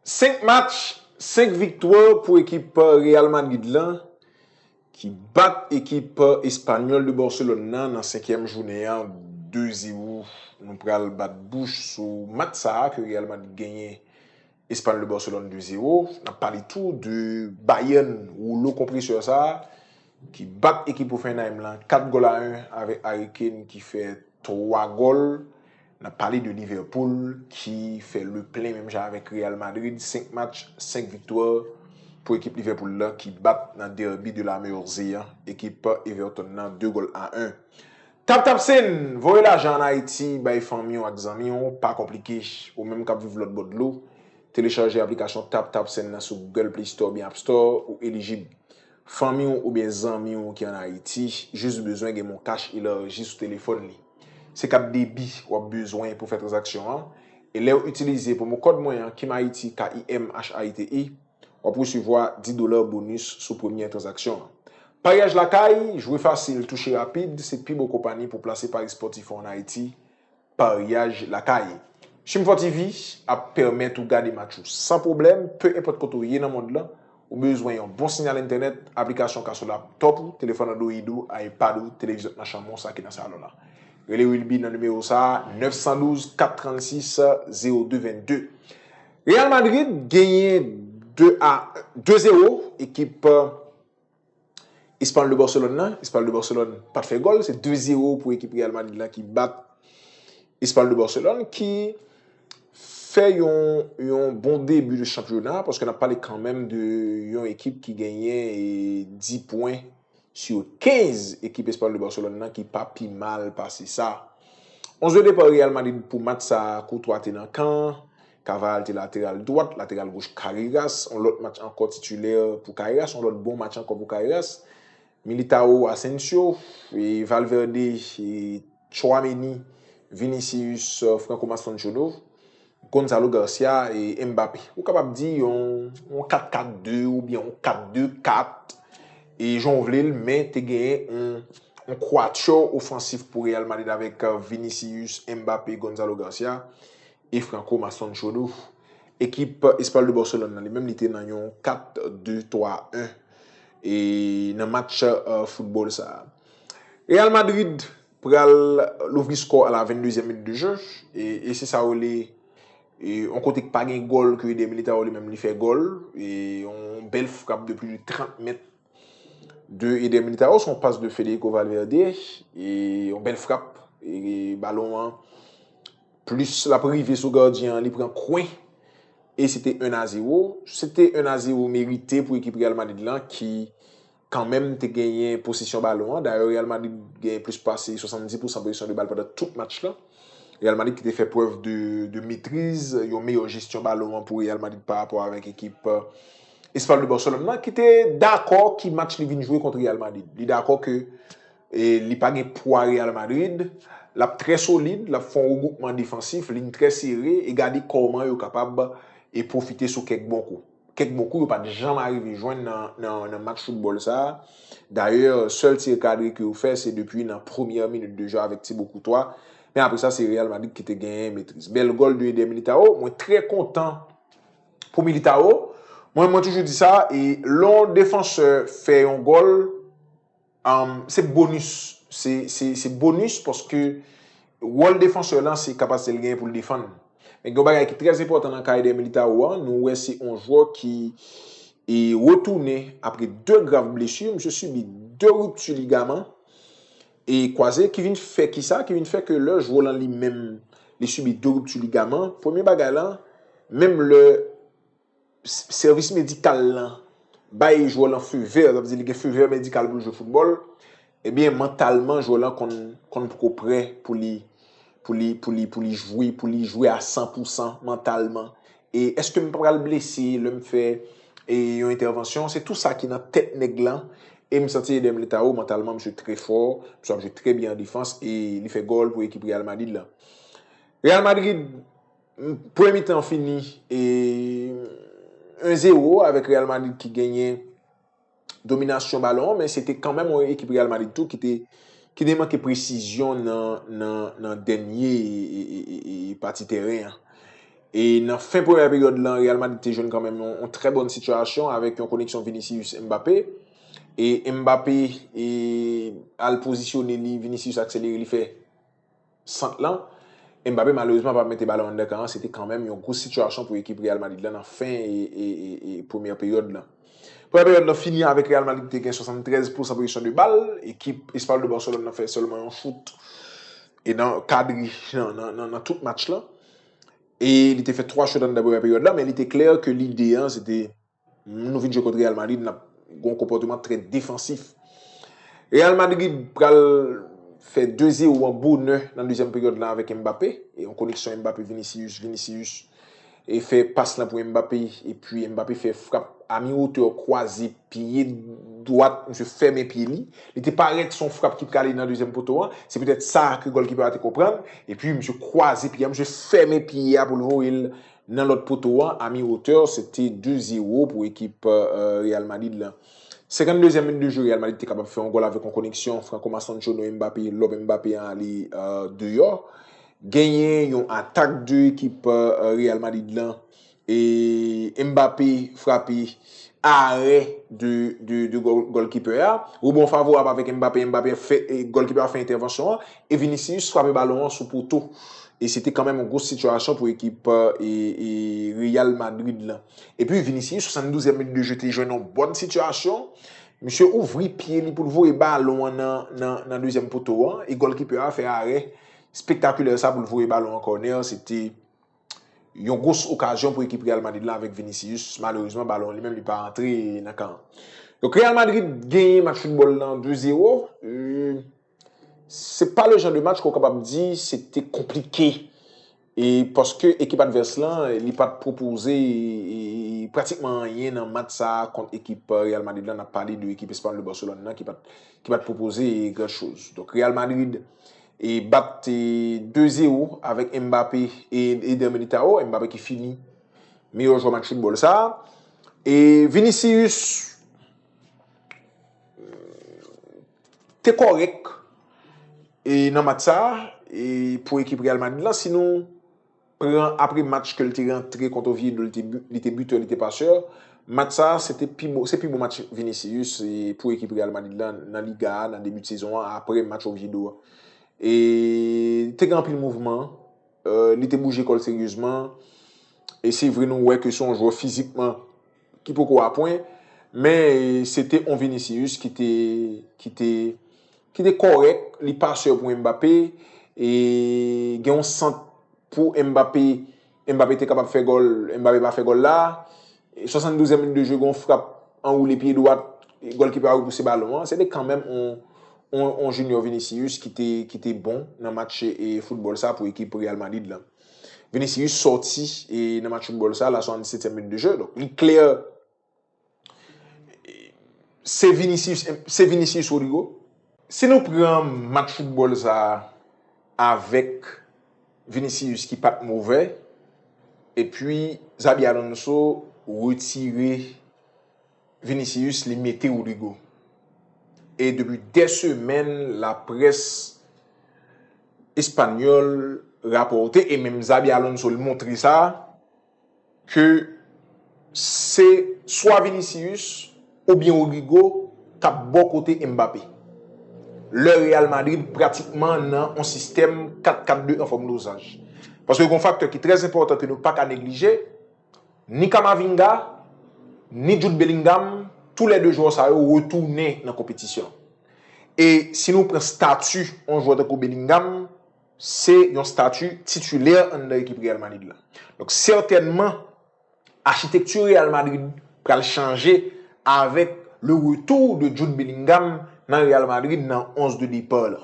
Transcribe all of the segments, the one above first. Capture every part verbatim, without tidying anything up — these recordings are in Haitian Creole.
Senk match, senk viktwa pou ekip Real Madrid lan, ki bat ekip Espanyòl de Barcelone nan nan senkyèm jounen an de zewo. Nou pral bat bouch sou match sa a ke Real Madrid genyen Espanyòl de Barcelone de zewo. N ap pale tou de Bayern, woulo konpresè sa a, ki bat ekip Hoffenheim lan kat gòl a en avèk Harry Kane ki fè twa gòl. N ap pale de Liverpool ki fè le plen menm jan avèk Real Madrid, senk match, senk viktwa pou ekip Liverpool la ki bat nan derby de la Mersey an ekip Everton nan de gòl a en. Tap Tap Send, voye lajan ann Ayiti bay fanmi w ak zanmi w, pa konplike. Ou menm k ap viv lòt bò dlo, telechaje aplikasyon Tap Tap Send nan sou Google Play Store oubyen App Store, ou elijib. Fanmi w oubyen zanmi w ki ann Ayiti jis bezwen gen MonCash elaji sou telefòn li. Se kat debi w ap bezwen pou fè tranzaksyon an. E lè w itilize pwomo kòd mwen an, Kim Haiti, K I M H A I T I, w ap resevwa dis dola bonis sou premyè tranzaksyon an. Paryaj lakay, jwe fasil, touche rapid, se pi bon konpayi pou plase pari spòtif ou ann Ayiti, Paryaj lakay. Chim Fò T V ap pèmèt ou gade match ou san pwoblèm, pe enpòt kote w ye nan mond lan. Ou bezwen yon bon sinyal entènèt, aplikasyon ka sou laptòp ou, telefòn Android ou, iPad ou, televizyon k nan chanm ou, sa ki nan salon la. Rele Wilby nan nimewo sa a, nèf san douz, kat trannsis, zewo de vennde. Real Madrid genyen de a de zewo ekip Espanyòl de Barcelone nan. Espanyòl de Barcelone pa t fè gòl, se de zewo pou ekip Real Madrid la ki bat Espanyòl de Barcelone, ki fè yon, yon bon debi de chanpyona, paske n ap pale kanmenm de yon ekip ki genyen e, dis pwen sou kenz ekip Espanyòl de Barcelone nan ki pa pi mal pase sa. Onz de depa Real Madrid pou match sa a, Courtois te nan kan, Carvajal te lateral dwat, lateral goch Carreras, yon lòt match ankò titilè pou Carreras, yon lòt bon match ankò pou Carreras. Militao, Asensio, e Valverde, e Tchouaméni, Vinicius, Franco Mastantuono, Gonzalo Garcia e Mbappé. Ou kapab di yon, yon kat kat de oubyen yon kat de kat. E jan w vle l, men te genyen yon, yon quatuor ofansif pou Real Madrid avèk Vinicius, Mbappé, Gonzalo Garcia e Franco Mastantuono. Ekip Espanyòl de Barcelone nan, li menm, li te nan yon kat de twa en e nan match uh, foutbòl sa a. Real Madrid pral louvri skò a la venndezyèm minit de jeu e, e se sa yo rele e, yon kote k pa gen gòl ke Eder Militao li menm li fè gòl e yon bèl frap de plis de trant mèt de Eder Militao, se yon pas de Federico Valverde e yon bèl frap e balon an plis l ap rive sou gadyen an, li pran kwen e se te en a zewo. Se te en a zewo merite pou ekip Real Madrid lan ki kanmenm te genyen posesyon balon an. Dayè, Real Madrid genyen plis pase swasanndis pousan posesyon de bal pandan tout match lan. Real Madrid ki te fè prèv de, de metriz, yon meyè jesyon balon an pou Real Madrid pa rapò avèk ekip Espanyòl de Barcelone nan, ki te dakò ki match li vin jwe kont Real Madrid. Li dakò ke e, li pa gen pwa Real Madrid. L ap trè solid, l ap fè yon regroupman defansif, liy trè sere, e gade kòman yo kapab e pwofite sou kèk bon kou. Kèk bon kou yo pa t janm arive jwenn nan, nan, nan match foutbòl sa a. Dayè, sèl tir kadre ke yo fè, se depi nan premyè minit de jeu avèk Thibaut Courtois. Men apre sa, se Real Madrid ki te genyen metriz. Bèl gòl de Eder Militao. Mwen trè kontan pou Militao. Mwen, mwen toujou di sa, e lè yon defansè fè yon gòl, um, se bonis. Se, se, se bonis paske wòl defansè lan se kapasite l genyen pou l defann. Men gen yon bagay ki trè enpòtan nan ka Eder Militao an, nou wè se yon jwè ki e retounen apre de grav blesi. Misye sibi de ripti ligaman e kwaze ki vin fè kisa? Ki vin fè ke lè jwè lan li menm li sibi de ripti ligaman, premye bagay lan, menm lè sèvis medikal lan bay jwè lan feu vert, sa vle di li gen feu vert medikal pou l jwe foutbòl, ebyen, mantalman, jwè lan konn, konn poko prè pou li, pou li, pou li, pou li jwe, pou li jwe a san pousan mantalman. E èske m pral blese lè m fè e, yon entèvansyon? Se tou sa ki nan tèt nèg lan. E m santi Eder Militao, mantalman, misye trè fò, misye ap jwe trè byen an defans e li fè gòl pou ekip Real Madrid lan. Real Madrid, premye mitan fini e en zewo avèk Real Madrid ki genyen dominasyon balon an, men se te kanmenm yon ekip Real Madrid tou ki te, ki te manke presizyon nan, nan, nan dènye e, e, e, e, pati teren an. E nan fen premyè peryòd lan, Real Madrid te jwenn kanmenm yon, yon trè bòn sitiyasyon avèk yon koneksyon Vinicius Mbappé. E Mbappé e, al pozisyone li, Vinicius akselere, li fè sant lan. Mbappé malerezman pa mete balon anndan kan an, se te kanmenm yon gwo sitiyasyon pou ekip Real Madrid lan nan fen e, e, e, e premyè peryòd lan. Premyè peryòd lan fini avèk Real Madrid te gen swasanntrèz pousan pozisyon de bal, ekip Espanyòl de Barcelone nan fè sèlman yon chout e nan kadri nan, nan, nan, nan tout match lan. E li te fè twa chout anndan premyè peryòd la, men li te klè ke lide an, se te, nou vin jwe kont Real Madrid, n ap gen yon konpòteman trè defansif. Real Madrid pral fè de zewo an bonè nan dezyèm peryòd la avèk Mbappé. E yon koneksyon Mbappé-Vinicius, Vinicius e fè pas lan pou Mbappé, epi Mbappé fè frap a mi wotè, kwaze pye dwat, misye fèmen pye li. Li te parèt se yon frap ki prale nan dezyèm poto an. Se petèt sa ke gòlkipè a te konprann. Epi misye kwaze pye a, misye fèmen pye a pou l voye l nan lòt poto an, a mi wotè, se te de zewo pou ekip, euh, Real Madrid lan. Senkanndezyèm minit de jeu, Real Madrid te kapab fè yon gòl avèk yon koneksyon Franco Mastantuono Mbappé, lòb Mbappé an ale, euh, deyò. Genyen yon atak de ekip, euh, Real Madrid lan. E Mbappé frape arè de, de, de gòl, gòlkipè a. Rebon favorab avèk Mbappé, Mbappé fè, e gòlkipè a fè entèvansyon an. E Vinicius frape balon an sou poto. E se te kanmenm yon gwo sitiyasyon pou ekip, e, e Real Madrid lan. Epi Vinicius, swasanndouzèm minit de jeu, te jwenn yon bòn sitiyasyon. Misye ouvri pye li pou l voye balon an nan, nan, nan dezyèm poto an. E gòlkipè a fè arè spektakilè sa pou l voye balon an kònè. Se te yon gwo okazyon pou ekip Real Madrid lan avèk Vinicius. Malerezman, balon an li menm li pa antre nan kan an. Donk, Real Madrid genyen match foutbòl lan de zewo. E, se pa le jan de match ke w kapab di se te konplike. E paske ekip advès lan, li pa t pwopoze, e, e, pratikman anyen nan match sa a kont ekip, e, Real Madrid lan. N ap pale de ekip espanyòl de Barcelone nan ki pa t, ki pa t pwopoze gran choz. Donk, Real Madrid e bat, e, de zewo avèk Mbappé e Eder Militao. Mbappé ki fini meyè jwè match foutbòl sa a. E Vinicius te kòrèk, e, nan match sa a, e, pou ekip Real Madrid lan. Si nou pran apre match ke l te rantre kont Oviedo, li te bi-, li te bitè, li te pasè. Match sa a, se te pi bon, se pi bon match Vinicius, e, pou ekip Real Madrid lan nan Liga a, nan debi de sezon an, apre match Oviedo a. E te gen anpil mouvman, e, li te bouje kò l seryezman. E se vre, nou wè ke se yon jwè fizikman ki poko apwen, men, e, se te yon Vinicius ki te, ki te, ki te kòrèk, li pasè pou Mbappé, e gen yon sant pou Mbappé, Mbappé te kapab fè gòl, Mbappé pa fè gòl la. E swasanndouzèm minit de jeu, gen yon frap anwoule pye dwat, e gòlkipè a repouse balon an. Se te kanmenm yon, yon, yon Junior Vinicius ki te, ki te bon nan match, e, foutbòl sa pou ekip Real Madrid lan. Vinicius sòti, e, nan match foutbòl sa la, swasanndisetyèm minit de jeu. Donk, li klè, se Vinicius, se Vinicius Rodrygo. Si nou pran match foutbòl sa avèk Vinicius ki pa t movè, epi Xabi Alonso retire Vinicius, li mete Rodrygo. E depi dè semèn, laprès espanyòl rapòte, e menm Xabi Alonso, li montre sa, ke se swa Vinicius oubyen Rodrygo k ap bò kote Mbappé. Lè Real Madrid pratikman nan yon sistèm kat kat de an fòm lozaj. Paske gen yon faktè ki trè enpòtan ke nou pa ka neglije, ni Camavinga, ni Jude Bellingham, toulède jwè sa yo retounen nan konpetisyon. E si nou pran stati yon jwè tankou Bellingham, se yon stati titilè anndan ekip Real Madrid la. Donk, sètènman, achitekti Real Madrid pral chanje avèk le retour de Jude Bellingham nan Real Madrid nan onz de depa la.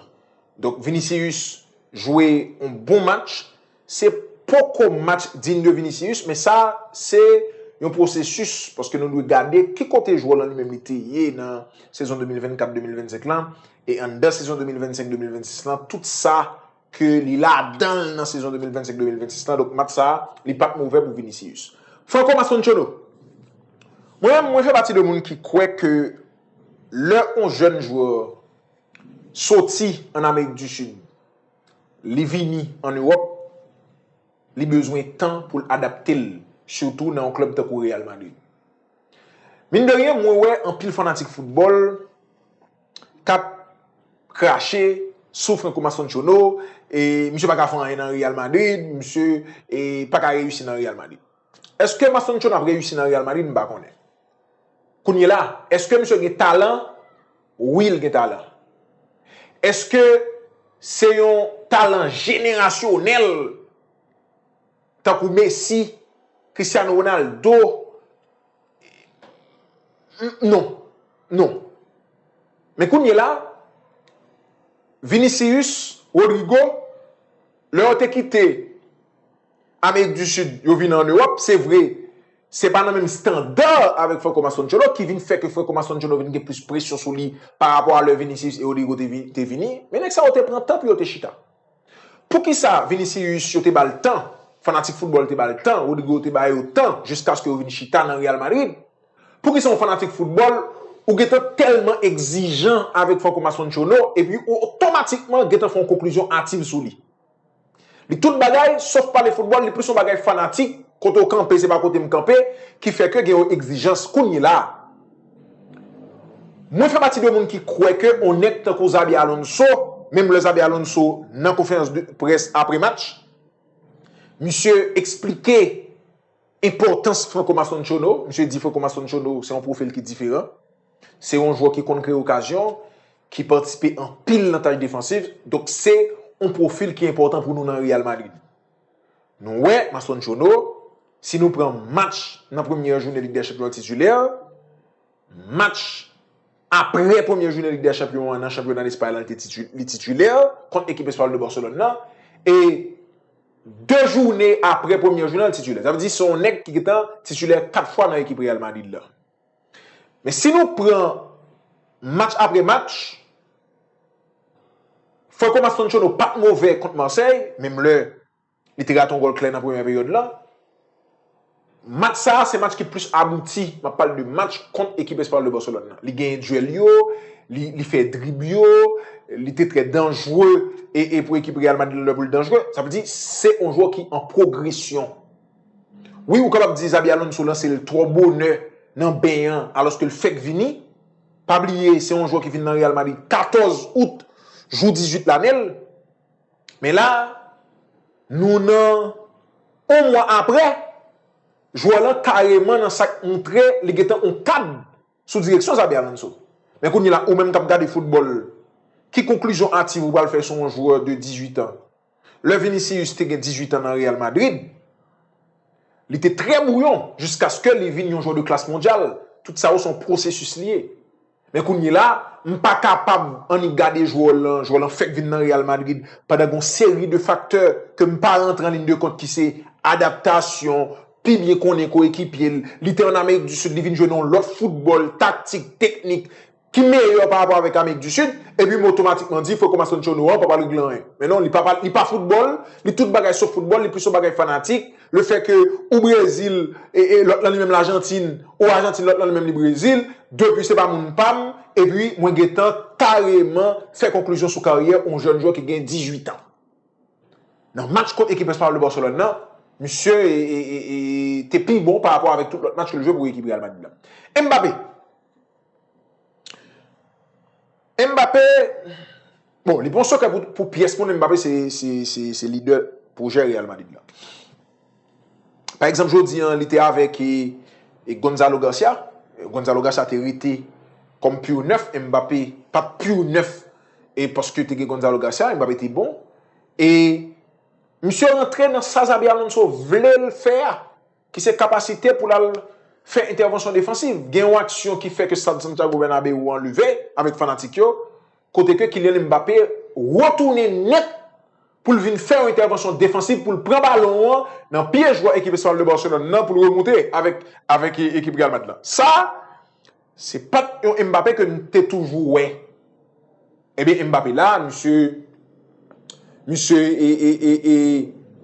Donk, Vinicius jwe yon bon match. Se poko match digne de Vinicius, men sa, se yon pwosesis, paske nou dwe gade ki kote jwè lan li menm li te ye nan sezon de mil vennkat de mil vennsenk lan, e anndan sezon de mil vennsenk de mil vennsis lan, tout sa ke li ladan l nan sezon de mil vennsenk de mil vennsis lan. Donk, match sa, li pa t movè pou Vinicius. Franco Mastantuono. Mwen menm, mwen fè pati de moun ki kwè ke lè yon jèn jwè soti an Amerik di Sid, li vini an Ewòp, li bezwen tan pou l adapte l, sitou nan yon klèb tankou Real Madrid. Mine de rien, mwen wè anpil fanatik foutbòl k ap krache sou Franco Mastantuono, e misye pa ka fè anyen nan Real Madrid, misye e pa ka reyisi nan Real Madrid. Èske Mastantuono ap reyisi nan Real Madrid? M pa konnen. Kounye la, èske misye gen talan? Wi, l gen talan. Èske se yon talan jenerasyonèl tankou Messi, Cristiano Ronaldo? Non. Non. Men kounye la, Vinicius, Rodrygo, lè yo te kite Amerik di Sid, yo vin ann Ewòp, se vre, se pa nan menm estanda avèk Franco Mastantuono ki vin fè ke Franco Mastantuono vin gen plis presyon sou li pa rapò a lè Vinicius e Rodrygo te vi- te vini, men nèg sa yo te pran tan pou yo te chita. Poukisa Vinicius yo te ba l tan, fanatik foutbòl te ba l tan, Rodrygo te ba yo tan jiskaske yo vin chita nan Real Madrid? Poukisa yon fanatik foutbòl ou gentan tèlman egzijan avèk Franco Mastantuono epi ou otomatikman gentan fè yon konklizyon ativ sou li? Li tout bagay sof pale foutbòl, li plis yon bagay fanatik, kote w kanpe se pa kote m kanpe, ki fè ke gen yon egzijans kounye la. Mwen fè pati de moun ki kwè ke yon nèg tankou Xabi Alonso, menm lè Xabi Alonso nan konferans de près apre match, misye eksplike enpòtans Franco Mastantuono, misye di Franco Mastantuono se yon pwofil ki diferan, se yon jwè ki konn kreye okazyon, ki patisipe anpil nan tach defansif, donk se yon pwofil ki enpòtan pou nou nan Real Madrid. Nou wè Mastantuono, si nou pran match nan premyè jounen Lig dè Chanpyon titilè, match apre premyè jounen Lig dè Chanpyon an nan chanpyona Lespay lan, li te titu- li titilè kont ekip Espanyòl de Barcelone nan, e de jounen apre premyè jounen an, li titilè. Sa vle di se yon nèg ki gentan titilè kat fwa nan ekip Real Madrid la. Men si nou pran match apre match, Franco Mastantuono pa t move kont Marseille, menm lè li te rate yon gòl klè nan premyè peryòd lan. Match sa a se match ki plis abouti, m ap pale de match kont ekip Espanyòl de Barcelone nan. Li genyen dyèl yo, li, li fè drib yo, li te trè danjre e, e pou ekip Real Madrid lè pou l danjre. Sa vle di se yon jwè ki an pwogresyon. Wi, ou kapab di Xabi Alonso lanse l twò bonè nan ben an, alòske l fèk vini. Pa bliye, se yon jwè ki vin nan Real Madrid katòz out, jou dizuit lane l. Men la, nou nan yon mwa apre, jwè lan kareman nan sa k montre li gentan yon kad sou direksyon Xabi Alonso. Men kounye la, ou menm k ap gade foutbòl, ki konklizyon ativ ou pral fè sou yon jwè de dizuit an? Lè Vinicius te gen dizuit an nan Real Madrid, li te trè bwouyon jiskaske li vin yon jwè de klas mondyal. Tout sa yo se yon pwosesis li ye. Men kounye la, m pa kapab annik gade jwè lan, jwè lan fèk vin nan Real Madrid, pandan gen yon seri de faktè ke m pa rantre an liy de kont ki se adaptasyon, pi byen konnen koyekipye l, li te ann Amerik di Sid, li vin jwe nan yon lòt foutbòl, taktik, teknik, ki meyè pa rapò avèk Amerik di Sid, epi m otomatikman di Franco Mastantuono an pa pral regle anyen. Men non, li pa, li pa foutbòl, li tout bagay sof foutbòl, li plis yon bagay fanatik. Le fè ke ou Brezil, e, e lòt lan li menm Lajantin, ou Ajantin, lòt lan li menm li Brezil, depi se pa moun pa m, epi mwen gentan kareman fè konklizyon sou karyè yon jèn jwè ki gen dizuit an. Nan match kont ekip Espanyòl de Barcelone nan, misye e, e, e, e, te pi bon pa rapò avèk tout lòt match ke l jwe pou ekip Real Madrid la. Mbappé. Mbappé, bon, li pa yon sekrè pou, pou pyès moun, Mbappé se, se, se, se lidè pwojè Real Madrid la. Pa egzanp, jodi an, li te avèk e, e Gonzalo Garcia. Gonzalo Garcia te rete kòm pure nèf, Mbappé pa t pure nèf, e paske te gen Gonzalo Garcia, Mbappé te bon. E misye rantre nan sa Xabi Alonso vle l fè a, ki se kapasite pou l al fè entèvansyon defansiv. Gen yon aksyon ki fè ke stad Santiago Bernabéu an leve avèk fanatik yo, kote ke Kylian Mbappé retounen nèt pou l vin fè yon entèvansyon defansiv, pou l pran balon an nan pye jwè ekip Espanyòl de Barcelone nan pou l remoute avèk, avèk e, ekip Real Madrid la. Sa, se pa t yon Mbappé ke n te toujou wè. Ebyen, Mbappé la, misye, misye, e, e, e, e,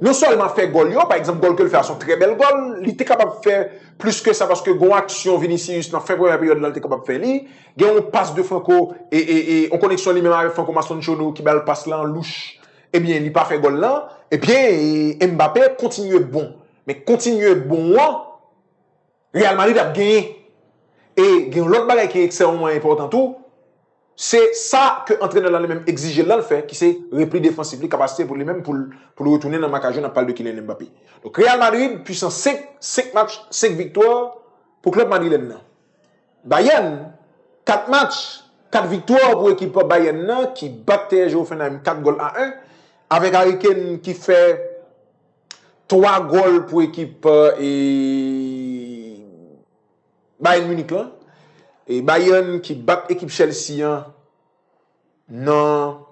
non sèlman fè gòl yo, pa egzanp, gòl ke l fè a se yon trè bèl gòl, li te kapab fè plis ke sa, paske gen yon aksyon Vinicius nan fen premyè peryòd la, li te kapab fè li, gen yon pas de Franco, e, e, e, yon koneksyon li menm avèk Franco Mastantuono ki ba l pas la an louch, ebyen, li pa fè gòl lan, ebyen, Mbappé kontinye bon. Men kontinye bon an, Real Madrid ap genyen. E gen yon lòt bagay ki ekstrèmeman enpòtan tou, se sa ke antrenè lan li menm egzije l lan l fè, ki se repli defansif li, kapasite pou li menm pou l, pou l retounen nan makaj yo, n ap pale de Kylian Mbappé. Donk, Real Madrid, pwisans senk, senk match, senk viktwa pou klèb madrilèn nan. Bayern, kat match, kat viktwa pou ekip Bayern nan, ki bat T S G Hoffenheim kat gòl a en, avèk Harry Kane ki fè twa gòl pou ekip, e, Bayern Munich lan. E Bayern ki bat ekip Chelsea an nan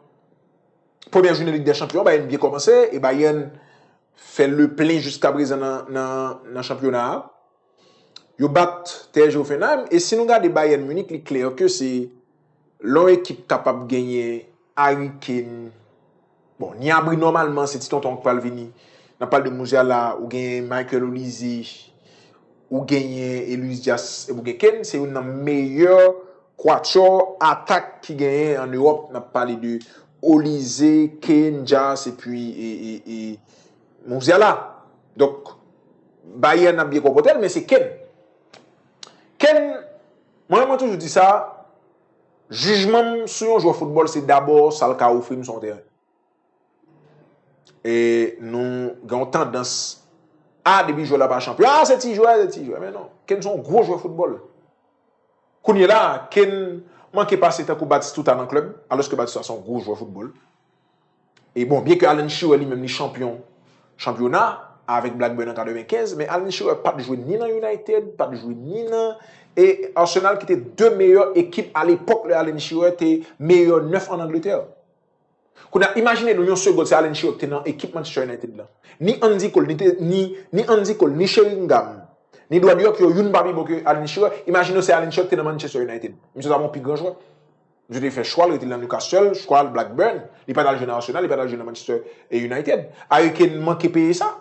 premyè jounen Lig dè Chanpyon. Bayern byen kòmanse e Bayern fè le plen jiska prezan nan, nan, nan chanpyona a. Yo bat T S G Hoffenheim. E si nou gade Bayern Munich, li klè ke se lè yon ekip kapab genyen Harry Kane. Bon, Gnabry nòmalman, se ti tonton k pral vini. N ap pale de Musiala, ou genyen Michael Olise, ou genyen Luis Diaz, epi ou gen Kane, se youn nan meyè kwatchò atak ki genyen an Ewòp. N ap pale de Olise, Kane, Diaz, epi e, e, e, Musiala. Donk, Bayern ap byen konpòte l, men se Kane. Kane, mwen, mwen toujou di sa, jijman m sou yon jwè foutbòl, se dabò sa l ka ofri m sou yon teren. E nou gen yon tandans, a, depi jwè la pa chanpyon, a, se ti jwè, se ti jwè. Men non, Kane se yon gwo jwè foutbòl. Kounye la, Kane manke pase tankou Batistuta nan klèb, alòske Batistuta se yon gwo jwè foutbòl. E bon, byen ke Alan Shearer li menm li chanpyon chanpyona avèk Blackburn an katrevenkenz, men Alan Shearer pa t jwe ni nan United, pa t jwe ni nan, e Arsenal ki te de meyè ekip a lepòk lè Alan Shearer te meyè nèf ann Angletè. Kounye a, imajine nou yon segond, se Alan Shearer ki te nan ekip Manchester United la. Ni Andy Cole, ni, te, ni, ni Andy Cole, ni Sheringham, ni Dwight York, yo youn pa pi bon ke Alan Shearer. Imajine w se Alan Shearer ki te nan Manchester United. Misye ta yon pi gran jwè. Misye te fè chwa l, rete nan Newcastle, chwa l Blackburn. Li pa t al jwe nan Arsenal, li pa t al jwe nan Manchester United. Harry Kane manke peye sa.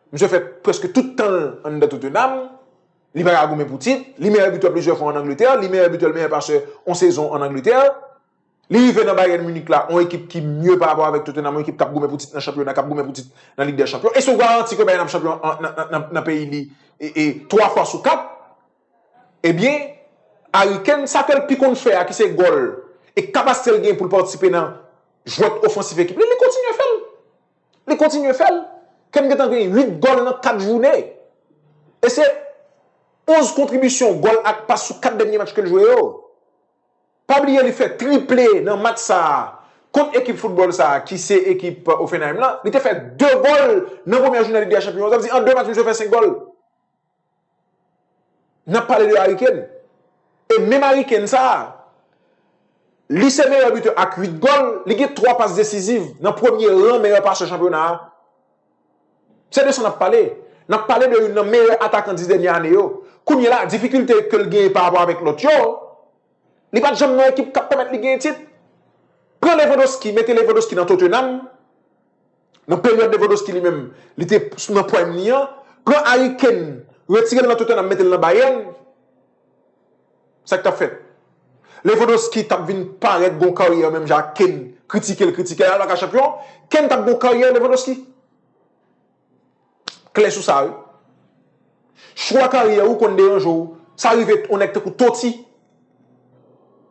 Misye fè prèske tout tan l anndan Tottenham. Li pa ka goumen pou tit. Li meyè bitè plizyè fwa ann Angletè. Li meyè bitè, meyè pasè yon sezon ann Angletè. Li rive nan Bayern Munich la, yon ekip ki mye pa rapò avèk Tottenham, yon ekip k ap goumen pou tit nan chanpyona, k ap goumen pou tit nan Lig dè Chanpyon. E si w garanti ke Bayern ap chanpyon an, nan, nan, nan, nan peyi li, e, e, twa fwa sou kat, ebyen, Harry Kane, sa ke l pi konn fè a, ki se gòl, e kapasite l gen pou l patisipe nan jwèt ofansif ekip li, li kontinye fè l. Li kontinye fè l. Kane gentan gen uit gòl nan kat jounen. E se onz kontribisyon gòl ak pas sou kat dènye match ke l jwe yo. Pa bliye li fè triple nan match sa a kont ekip foutbòl sa a ki se ekip Hoffenheim lan. Li te fè de gòl nan premyè jounen Lig dè Chanpyon an. Sa vle di an de match misye fè senk gòl. N ap pale de Harry Kane. E menm Harry Kane sa a, li se meyè bitè ak uit gòl, li gen twa pas desiziv nan premye ran meyè pasè chanpyona a. Se de sa n ap pale. N ap pale de youn nan meyè atakan dis dènye ane yo. Kounye la, difikilte ke l genyen pa rapò avèk lòt yo, li pa t janm nan ekip k ap pèmèt li genyen tit. Pran Lewandowski, mete Lewandowski nan Tottenham. Nan peryòd Lewandowski li menm, li te nan prime li an. Pran Harry Kane, retire l nan Tottenham, mete l nan Bayern. Sa k t ap fèt? Lewandowski t ap vin parèt gon karyè menm jan ak Kane, kritike l, kritike l, al pa ka chanpyon. Kane t ap gon karyè Lewandowski. Klè sou sa, wi. Chwa karyè ou konn deranje w. Sa rive on nèg tankou Totti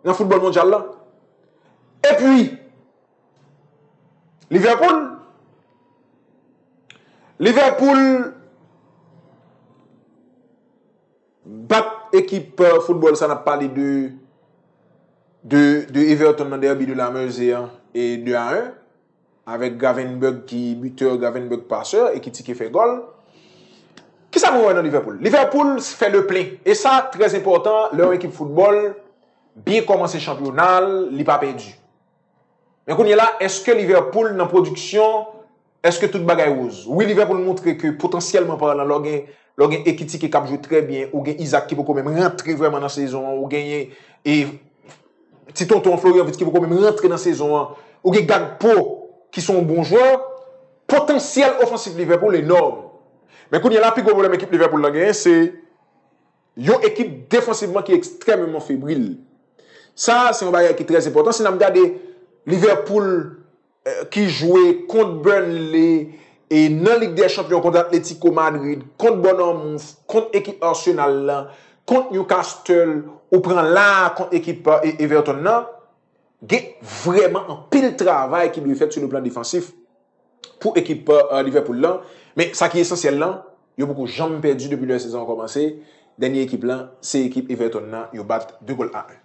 nan foutbòl mondyal la. Epi, Liverpool, Liverpool bat ekip, euh, foutbòl sa n ap pale de, de, de Everton nan derby de la Meuse an, e de a en, avèk Gravenberch ki bitè, Gravenberch pasè, e ki tike fè gòl. Kisa mwen wè nan Liverpool? Liverpool fè le plen. E sa trè enpòtan lè yon ekip foutbòl byen kòmanse chanpyona l, li pa pèdi. Men kounye la, èske Liverpool nan pwodiksyon, èske tout bagay woz? Wi, Liverpool montre ke potansyèlman palan, lè w gen, lè w gen Ekitike k ap jwe trè byen, ou gen Isak ki poko menm rantre vrèman nan sezon an, ou genyen e ti tonton Florian Wirtz ki poko menm rantre nan sezon an, ou gen Gakpo ki se yon bon jwè, potansyèl ofansif Liverpool enòm. Men kounye la, pi gwo pwoblèm ekip Liverpool lan genyen, se yon ekip defansivman ki ekstrèmeman febril. Sa, se yon bagay ki trè enpòtan. Si n ap gade Liverpool ki jwe kont Burnley e nan Lig dè Chanpyon kont Atletico Madrid, kont Bournemouth, kont ekip Arsenal la, kont Newcastle, ou pran la kont ekip Everton nan, gen vrèman anpil travay ki dwe fèt sou le plan defansif pou ekip Liverpool lan. Men sa ki esansyèl lan, yo poko janm pèdi depi lè sezon an kòmanse. Dènye ekip lan, se ekip Everton nan, yo bat de gòl a en.